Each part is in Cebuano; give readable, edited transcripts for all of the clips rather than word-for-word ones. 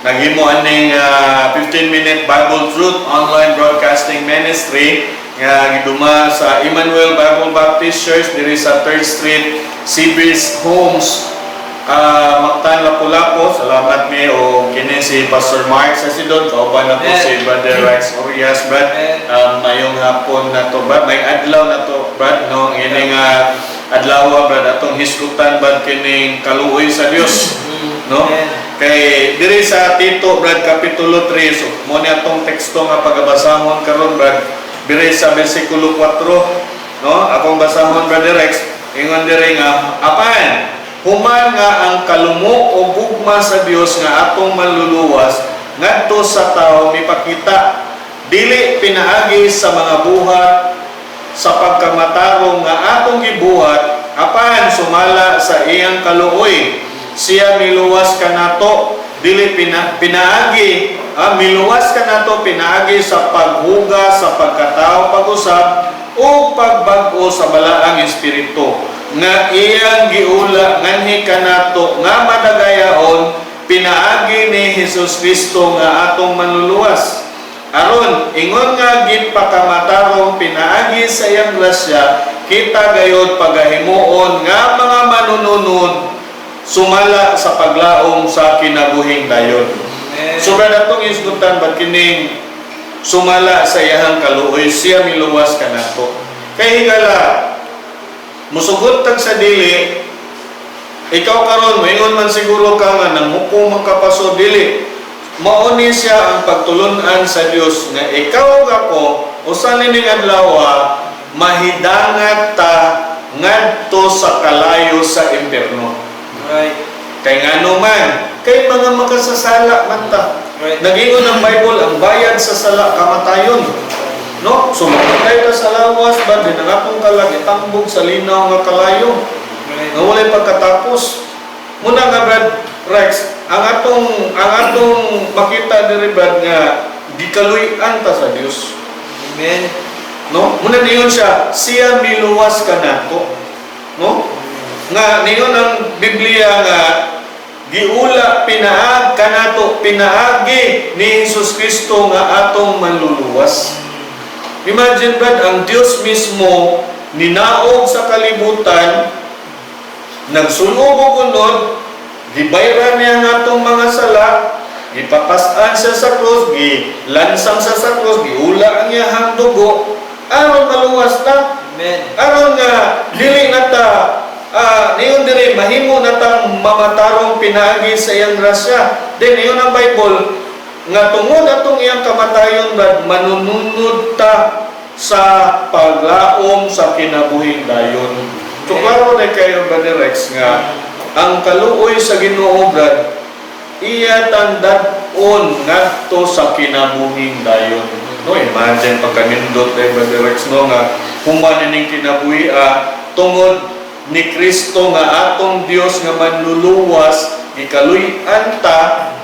Naghimo aning 15-minute Bible Truth Online Broadcasting Ministry nga giduma sa Emmanuel Bible Baptist Church diri sa 3rd Street, Seabreeze Homes, Mactan, Lapu-Lapu. Salamat mi o kini si Pastor Mark sa Sidon, kauban na po Amen. Si Brother Rex Orias, Brad. Amen. Mayong hapon na to, Brad. May adlaw na to, Brad, no? Ini nga adlaw, Brad, atong hisgutan, Brad, kining kaluoy sa Dios, no? Amen. Kay diri sa Tito, Brad, kapitulo 3, so mo ni atong teksto nga pagabasahon karon, Brad, diri sa bersikulo 4, no? Akong basahon, Brother Rex, ingon diri nga, apan human nga ang kalumo o gugma sa Dios nga atong manluluwas ngadto sa tawo mipakita, dili pinaagi sa mga buhat sa pagkamatarong nga atong gibuhat, apan sumala sa iyang kaluoy siya miluwas kanato, dili pinaagi, miluwas kanato pinaagi sa paghugas sa pagkatao pag-usab o pagbag-o sa Balaang Espiritu nga iyang giula nganhi kanato nga madagayaon pinaagi ni Hesus Kristo nga atong manluluwas, aron ingon nga gipakamatarong pinaagi sa iyang grasya, kita gayod pagahimuon nga mga manununod sumala sa paglaom sa kinabuhing dayon. Amen. So brad, atong isgutan ba kining sumala sa iyang kaluoy siya miluwas kanato. Kay higala musugot tag sa dili, ikaw karon moingon man siguro ka nga nanghukom ang kapaso dili. Mao ni siya ang pagtulun-an sa Dios nga ikaw ug ako usa nining adlaw mahidangat ta ngadto sa kalayo sa impierno. Kay ngano man, kay mga makasasala man ta. Nagingon ang Bible, ang bayad sa sala kamatayon. No? So mamatay ka sa lawas ba din ang atong kalag itambog sa linaw nga kalayo nga walay pagkatapos. Muna nga, Brad Rex, ang atong makita diri, Brad, nga gikaluy-an ta sa Dios. Amen. No? Muna niyon siya, siya miluwas kanato. No? Nga niyon ang Biblia nga giula pinaag kanato pinaagi ni Jesus Kristo nga atong manluluwas. Imagine, Brad, ang Dios mismo ninaog sa kalibutan, nagsulog og unod, gibayran niya ang atong mga sala, gipapas-an siya sa krus, gilansang siya sa krus, giula ang iyahang dugo, aron maluwas ta. Amen. Aron nga dili na ta niyon diri mahimo na tang mamatarong pinaagi sa iyang grasya. Then niyon ang Bible nga tungod atong iyang kamatayon, Brad, manununod ta sa paglaom sa kinabuhing dayon. So klaro na kayo, Brother Rex, nga ang kaluoy sa Ginoo, Brad, iya tandad-on ngadto sa kinabuhing dayon. No, imagine pagkanindot eh, Brother Rex, no, nga human ining kinabuhi tungod ni Kristo nga atong Dios nga manluluwas, gikaluy-an ta,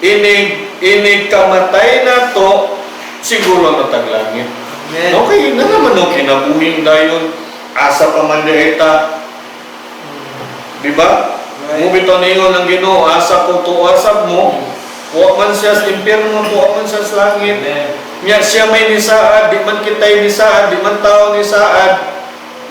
inig inig kamatay nato siguro ang natag langit. Amen. Okay, na naman no kinabuhing dayon, asa pa man di ta. Di ba? Right. Mo bitaw ningon ang Ginoo, asa ko tuasab mo, wa man siya sa impyerno, wa man siya sa langit. Amen. Nya siya may nisaad, di man kita'y nisaad, di man tao nisaad.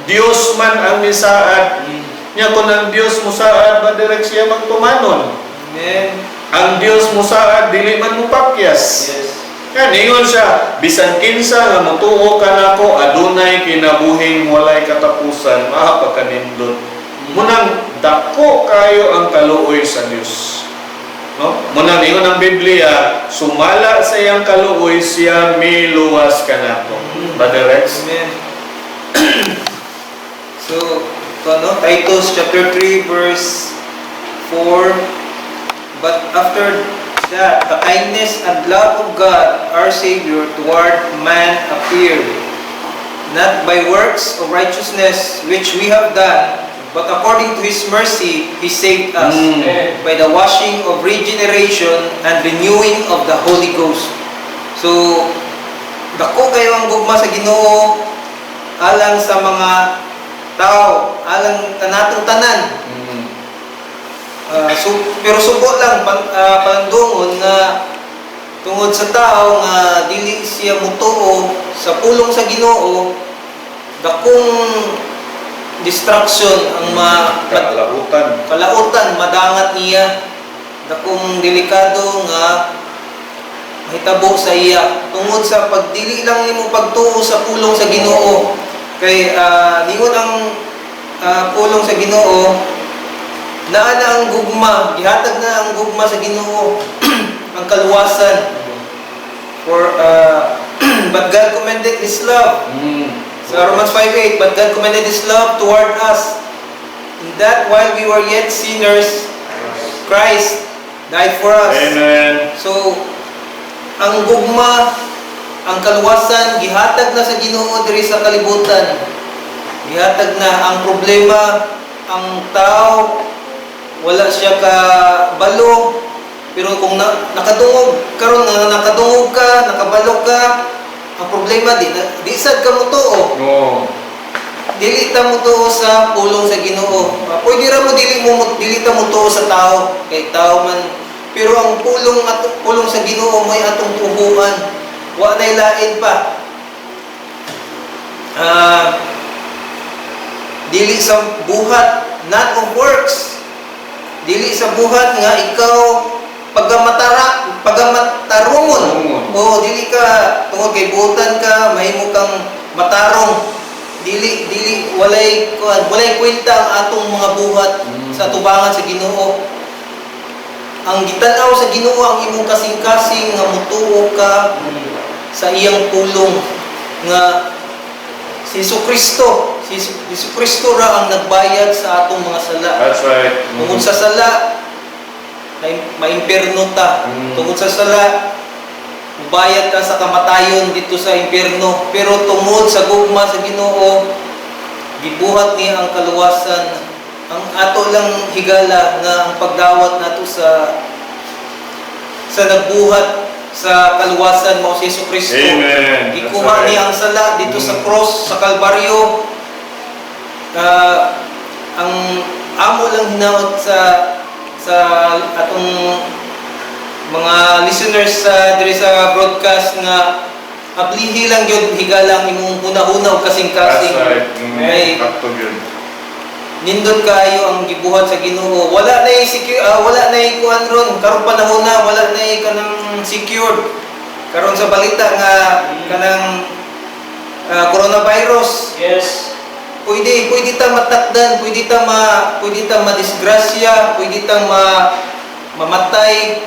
Dios man ang nisaad. Nya kung ang Dios musaad, ba direct siya magtumanon. Amen. Ang Dios musaad, dili man mupakyas. Yan, ingon siya, bisan kinsa nga motuo kanako, adunay kinabuhing walay katapusan, pagkanindot. Munang dako kayo ang kaluoy sa Dios. No? Munang ingon ang Biblia, sumala sa iyang kaluoy siya miluwas kanato. Brother Rex? Amen. So, ito, no? Titus chapter 3 verse 4. "But after that, the kindness and love of God, our Savior, toward man appeared, not by works of righteousness which we have done, but according to His mercy, He saved us by the washing of regeneration and renewing of the Holy Ghost." So, dako kayo ang gugma sa Ginoo alang sa mga tao, alang kanatong tanan. So, pero subo lang pandungon nga tungod sa tao nga dili siya mutuo sa pulong sa Ginoo, dakong destruction ang Kalautan. Kalautan madangat niya, dakong delikado nga mahitabo sa iya tungod sa pagdili lang nimo pagtuo sa pulong sa Ginoo, kay ningon ang pulong sa Ginoo, naa na ang gugma, gihatag na ang gugma sa Ginoo, ang kaluwasan. For but God commended His love sa Romans 5:8, "But God commended His love toward us, in that while we were yet sinners, Christ died for us." Amen. So, ang gugma, ang kaluwasan, gihatag na sa Ginoo diri sa kalibutan. Gihatag na. Ang problema, ang tao, wala siya ka balo, pero kung nakadungog karon nga nakadungog ka, nakabalo ka, ang problema di sad ka motuo. Dili ta motuo sa pulong sa Ginoo. Pwede ra mo dili ta motuo sa tao kay tao man, pero ang pulong at pulong sa Ginoo may atong tuhuan. Wa nay lain pa. Dili sa buhat, not of works. Dili sa buhat nga ikaw pagamatara pagamatarungon. Tarungon. Oo, dili ka tungod kay buotan ka mahimo kang matarong. Dili dili walay kuan, walay kwenta ang atong mga buhat sa tubangan sa Ginoo. Ang gitan-aw sa Ginoo ang imong kasing-kasing nga mutuo ka sa iyang pulong nga si Jesu Kristo, si Jesu Kristo ra ang nagbayad sa atong mga sala. That's right. Tungod sa sala, maimpierno ta. Tungod sa sala, mubayad ta sa kamatayon dito sa impyerno. Pero tungod sa gugma sa Ginoo, gibuhat niya ang kaluwasan. Ang ato lang, higala, nga ang pagdawat nato sa nagbuhat sa kaluwasan mao si Jesu Kristo. Amen. Gikuha That's right. niya ang sala dito sa cross, sa Kalbaryo. Ang amo lang hinaot sa atong mga listeners sa diri sa broadcast nga ablihi lang gyud, higala, ang imong hunahuna ug That's kasing-kasing. right. Kay Sakto yun. Nindot kaayo ang gibuhat sa Ginoo. Wala na secure, wala na kuan ron karon panahon na wala na kanang secured. Karon sa balita nga kanang coronavirus, pwede pwede ta matakdan, pwede ta madisgrasya, pwede ta mamatay.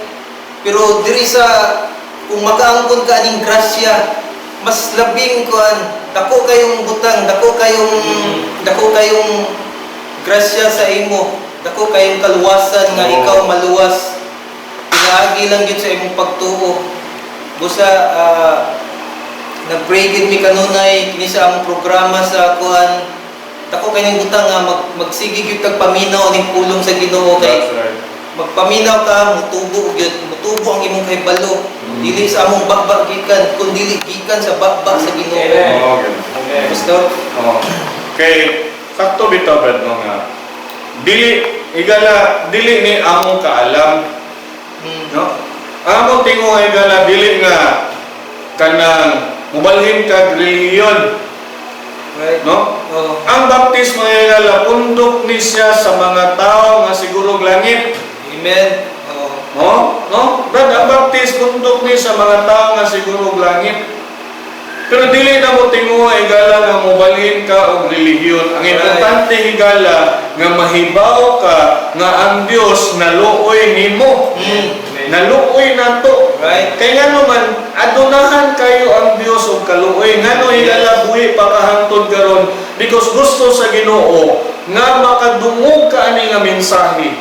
Pero diri sa kung makaangkon ka aning grasya, mas labing kuan, dako kayong butang, dako kayong grasya sa imo, dako kayong kaluwasan nga ikaw maluwas. Pinaagi lang gyud sa imong pagtuo. Busa nag-pray gid mi kanunay kini sa among programa sa kuan. Dako kay ning butang nga magsige gyud kag paminaw ning pulong sa Ginoo kay That's right. magpaminaw ka, mutubo gyud, mutubo ang imong kahibalo. Dili sa among baba gikan, kun dili gikan sa baba sa Ginoo. Amen. Oo, ganun. Amen. Pastor. Oo. Kay sakto bitaw, Brad, no, nga dili, higala, dili ni among kaalam, no? Ang among tinguha, higala, dili nga kanang mubalhin kag relihiyon, no? Ang baptismo, higala, pundok ni siya sa mga tao nga sigurong langit. Amen. Oo. No? No? Brad, ang baptismo pundok ni sa mga tao nga sigurong langit. Pero dili na mo tinguha, higala, nga mobalhin ka og relihiyon. Ang importante, higala, nga mahibaw ka nga ang Dios naluoy nimo. Naluoy nato. Kay ngano man adunahan kayo ang Dios og kaluoy. Ngano, higala, buhi pa ka hangtod karon? Because gusto sa Ginoo nga makadungog ka ani nga mensahe.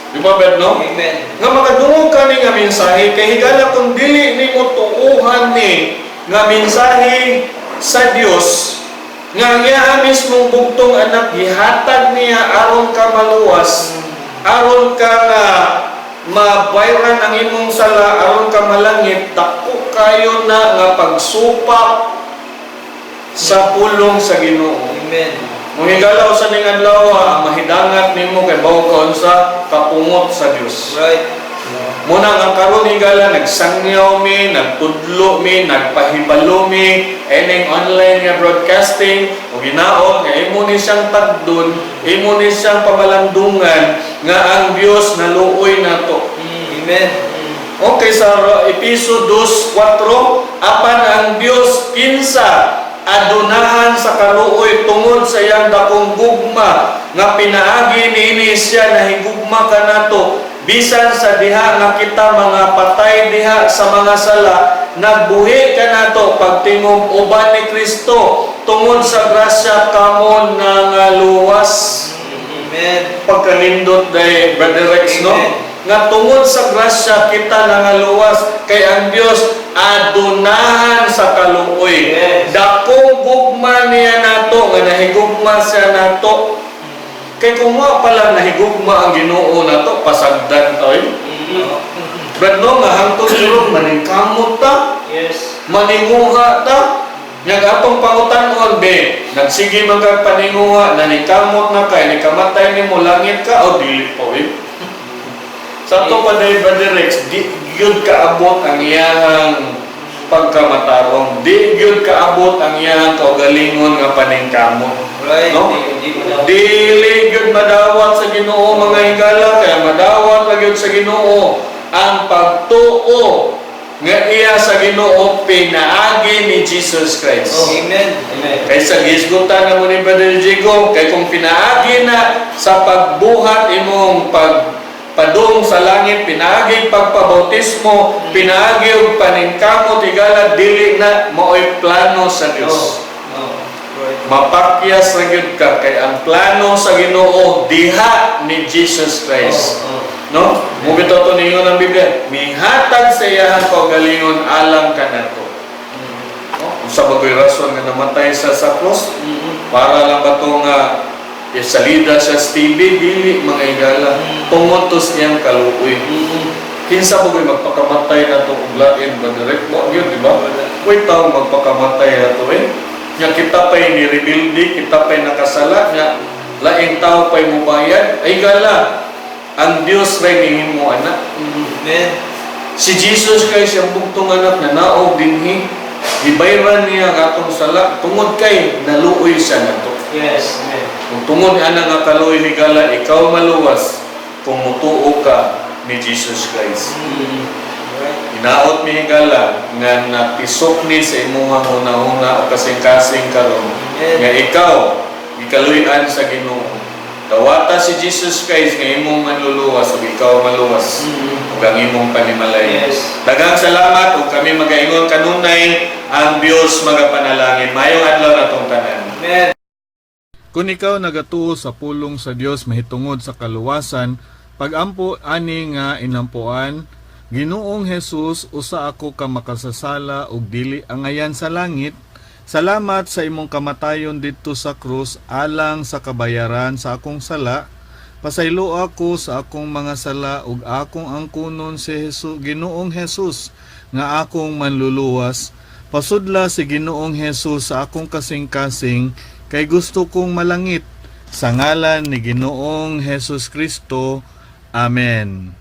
Di ba, Brad, no? Amen. Nga makadungog ka ni nga mensahe, kay higala, kung dili nimo tuuhan ni nga mensahe sa Dios nga ang iya mismong bugtong anak gihatag niya aron ka maluwas, aron ka nga mabayran ang imong sala, aron ka malangit, dako kayo na nga pagsupak sa pulong sa Ginoo. Amen. Mga higala, usa ning adlaw ang mahidangat nimo kay bawo ka unsa kapungot sa Dios. Muna nga karon, higala, nagsangyaw mi, nagtudlo mi, nagpahibalo mi ining online nga broadcasting ug ginaot nga imo ni siyang tagdon, imo ni siyang pamalandungan nga ang Dios naluoy nato. Amen. Okay, sa Episo 2:4, apan ang Dios kinsa adunahan sa kaluoy tungod sa iyang dakong gugma nga pinaagi niini siya nahigugma kanato, bisan sa diha nga kita mga patay diha sa mga sala, nagbuhi kanato pagtingog uban ni Kristo. Tungod sa grasya kamo nangaluwas. Amen. Pagkanindot day, Brother Rex, no? Amen. Nga tungod sa grasya kita nangaluwas kay ang Dios adunahan sa kaluoy. Dakong gugma niya nato nga nahigugma siya nato. Kay kung wa pala nahigugma ang Ginoo nato, pasagdan tayo. Brad, no, nga hangtod karon maningkamot ta, maninguha ta. Nga atong pangutan-on be, nagsige man kag paninguha, naningkamot na kay nikamatay nimo, langit ka o dili pa oy? Sa ato pa day, Brother Rex, di gyud kaabot ang iyang pagkamatarong. Di gyud kaabot ang iyang kaugalingon nga paningkamot. No? Di, di mo na. Dili gyud madawat sa Ginoo, mga higala, kaya madawat ra gyud sa Ginoo ang pagtuo nga iya sa Ginoo pinaagi ni Jesus Christ. Oh, amen. Amen. Kaysa gisgutan na mo ni Brother Jigo, kay kung pinaagi na sa pagbuhat imong pagpadung sa langit, pinaagi pagpabautismo, pinaagi og paningkamot, higala, dili na maoy plano sa Dios. Mapakyas ra gyud ka kay ang plano sa Ginoo diha ni Jesus Christ. No? Mo bitaw to ningon ang Biblia, mihatag sa iyahang kaugalingon alang kanato. No? Unsa ba ko'y rason nga namatay sa cross? Para lang ba to nga isalida siya sa TV? Dili, mga higala. Tungod to sa iyang kaluoy. Kinsa ba ko'y magpakamatay na to og lain ba direct? Wa gyud, di ba? Uy, tao magpakamatay na to eh. Nya kita pa'y ni-rebelde, kita pa'y nakasala, nya laing tao pa'y mubayad. Ay gala, ang Dios ray nihimo anak. Amen. Si Jesus Christ ang bugtong anak na naog dinhi. Gibayran niya ang atong sala tungod kay naluoy siya nato. Amen. Kung tungod ana nga kaluoy, higala, ikaw maluwas kung mutuo ka ni Jesus Christ. Hinaot mi, higala, nga natisok ni sa imuhang hunahuna o kasing-kasing karon Amen. nga ikaw gikaluy-an sa Ginoo. Dawata si Jesus Christ nga imong manluluwas ug ikaw maluwas ug ang imong panimalay. Daghang salamat ug kami magaingon kanunay, ang Dios magapanalangin. Maayong adlaw natong tanan. Amen. Kung ikaw nagatuo sa pulong sa Dios mahitungod sa kaluwasan, pagampo ani nga inampuan: Ginoong Jesus, usa ako ka makasasala ug dili angayan sa langit. Salamat sa imong kamatayon didto sa krus alang sa kabayaran sa akong sala. Pasaylo ako sa akong mga sala ug akong angkunon si Jesus, Ginoong Jesus, nga akong manluluwas. Pasudla si Ginoong Jesus sa akong kasing-kasing kay gusto kong malangit. Sa ngalan ni Ginoong Jesus Kristo. Amen.